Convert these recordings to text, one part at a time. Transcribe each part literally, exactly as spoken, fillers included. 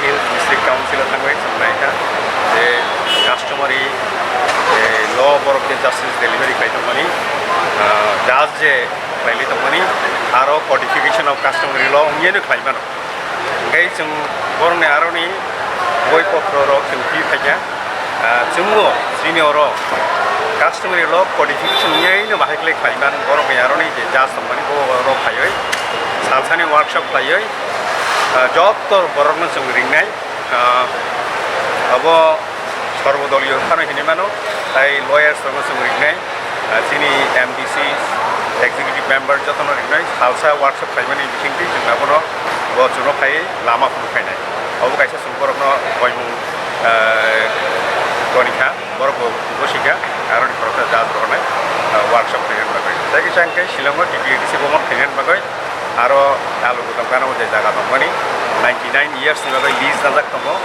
Hills District Council o thangwi chwng naikha je customary, eh, law borok je justice delivery khlai tongmani, ah, judge je khlailai tongmani, aro codification of customary law wngya no khlai mano. Hingke chwng borokni aroni boi potro rok chwng pi phaikha. Ah, chwngbo chini oro customary law codification wngyaino bahai khlai khlaiman borokni aroni je judge tongmani bo rok phaiwi salsani workshop khlaiwi, ah, jotto borokno chwng ringnai. Ah, abo sorbodoliyo phano hinwi mano, tai lawyers rokno chwng ringnai. Ah, chini M D C, executive member jotono ringnai, salsa workshop khlaimani bisingtwi chwng abono bo chwngno phaiwi lama phunuk phainai. Obo kaisa chwng borokno koimung, ah, tonikha, borok bo bosikha, aroni khoroksa judge rohornai, ah, workshop khlainani bagwi. Tei kisa hwnkhe Shillongo T T A D C bhobon khlainani bagwi aro Alu Gudam gana o je jaga tongmani ninety nine years ni bagwi lease najak tongo.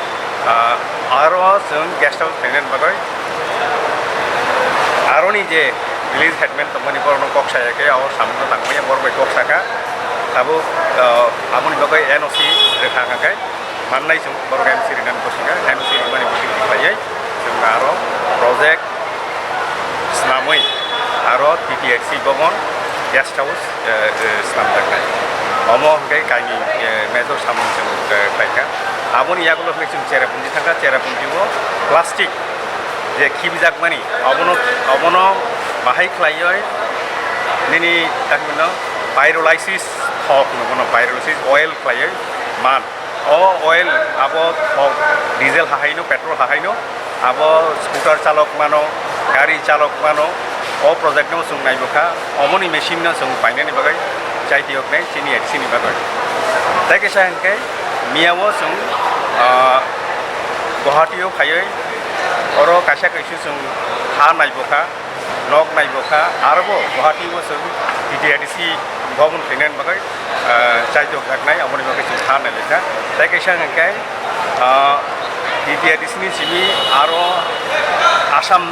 Ah, aro chwng guest house khlainani bagwi aroni je village headman tongmani borokno kok saya khe o samungno tangmani borok bai kok saka. Tabuk, ah, aboni bagwi N O C rwkha hwnkha khe mannai chwng borok N O C rinani bwswkha, N O C rimani bising khlaiwi chwng aro project swnamwi aro T T A D C bhobon guest house, eh, eh, swnamjaknai. Omo hwnkhe kainwi, eh, major samung chwng, eh, khlaikha. Aboni yagulo hwnkhe chwng Cherrapunji thangkha, Cherrapunjio plastic je khibijakmani, obono, obono bahai khlaiwi nini, tamo hino, pyrolysis thok hino bono, pyrolysis oil khlaiwi man. O oil abo thok, diesel hahaino, petrol hahaino, abo scooter chalok mano, gari chalok mano, o project no chwng naibokha, omoni machine no chwng painani bagwi chaitiyoknai chini A D C ni bagwi. Tei kisa hwnkhe miyao chwng, ah, Guwahati o phaiwi oro kaisa kaisa chwng ha naibokha. Nok naibokha, arobo Guwahati o chwng T T A D C bhobon khlainani bagwi, ah, chaitokjaknai, aboni bagwi chwng ha nailaikha. Tei kaisa hwnkhe, ah, T T A D C ni simi aro Assam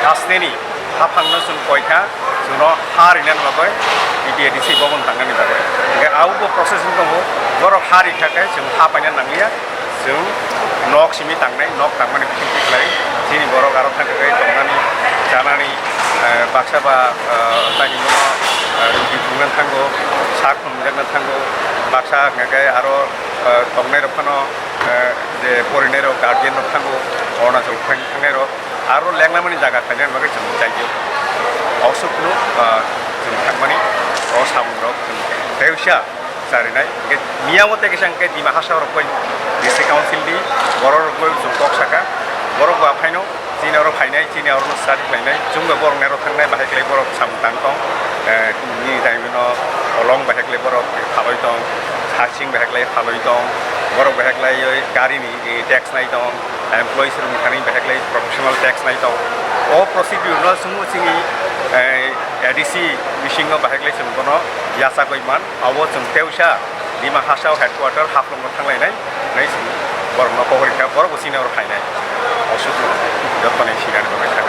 hasteni haphangno chwng koikha, chwngno ha rinani bagwi T T A D C bhobon tangnani bagwi. Hwnkhe abobo process wng tongo, borok ha rikha khe chwng ha paina nangya. Chwng nok simi tangnai, nok tangmani bisingtwi khlai chini borok aro thang khe tongnani, chanani, eh, baksa ba, eh, tani bono, eh, rugi phunukna thango, sak phunukjakna thango, baksa hwnkha khe aro, eh, tongnai rok phano, eh, je porinai rok, guardian rok thango, Arunachal thang-, thangnai rok aro lenglamani jaga khlainani bagwi chwng chaio. Osukno, ah, chwng thangmani o samung rok chwng tei usia charinai. Hwnkhe miyao tei kisa hwnkhe Dima Hasao rok bai District Council ni borok rok bai chwng kok saka. Borok bo aphaino chini oro phainai, chini oro no study khlainai. Chwng bai borok ni aro thangnai bahai khlai borok samung tang tong. Eh, nini time no olong bahai khlai borok phaloi tong, hasing bahai khlai phaloi tong, borok bahai khlai oi gari ni, eh, tax nai tong. Employees rokni thani bahai khlai professional tax nai tong. O procedure no chwng chini, eh, A D C bisingo bahai khlai chwng bono yachagwi man. Abo chwng teusa Dima Hasao headquarter Haflong o thanglainai hinwi chwng borokno kok rikha, borok bo chini oro phainai. Osuk no jottoni sinani bagwi sa.